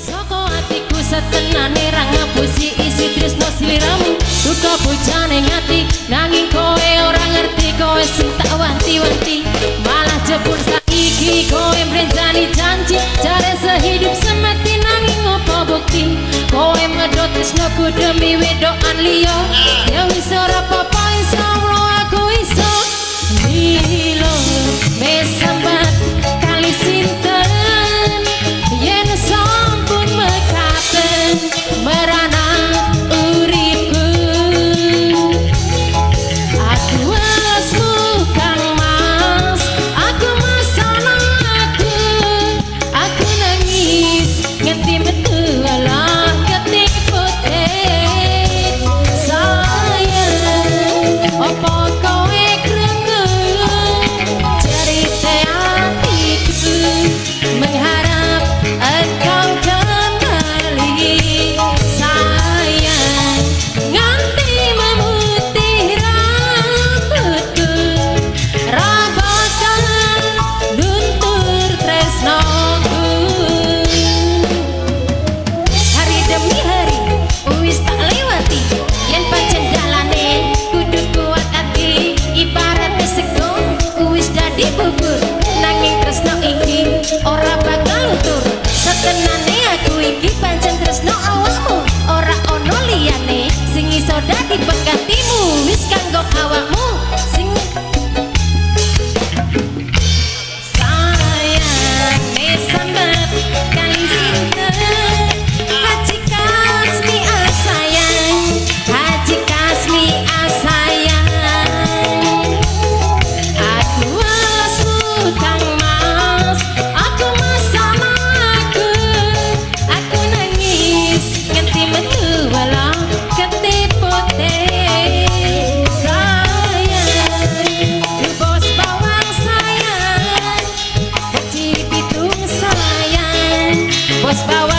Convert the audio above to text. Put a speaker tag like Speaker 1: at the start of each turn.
Speaker 1: Saka atiku setenane ra ngapusi isi tresno sliramu duka bojane ngati nanging kowe ora ngerti kowe sing tak wanti-wanti malah jebul saiki kowe mrenjani janji jare sehidup semati nanging opo bukti kowe medhot tresnoku demi wedokan liya ya wis ora apa-apa insyaallah aku iso lilo mesambat kali sinten yen sampun mekaten merana uripku aku welasmu kang mas aku masalah aku nangis nganti metu alah ketipute sayang opo kowe krungu cerita hatiku mengharap engkau kembali sayang nganti memutih rambutku ra bakal luntur tresnoku hari demi hari wis tak lewati yen pancen dalane kudu kuat ati ibarat sego wis dadi bubur nanging tresno iki ora bakal luntur setenane aku iki pancen tresno awakmu ora ono liyane sing iso dadi penggantimu wis kanggo awakmu sing sayang mesambat kali sinten Haji Kasmi asayang Haji Kasmi asayang aku welasmu kang mas aku masalah aku nangis nganti metu walah ketipute sayang bos bawang sayang Haji Pitung sayang bos bawang.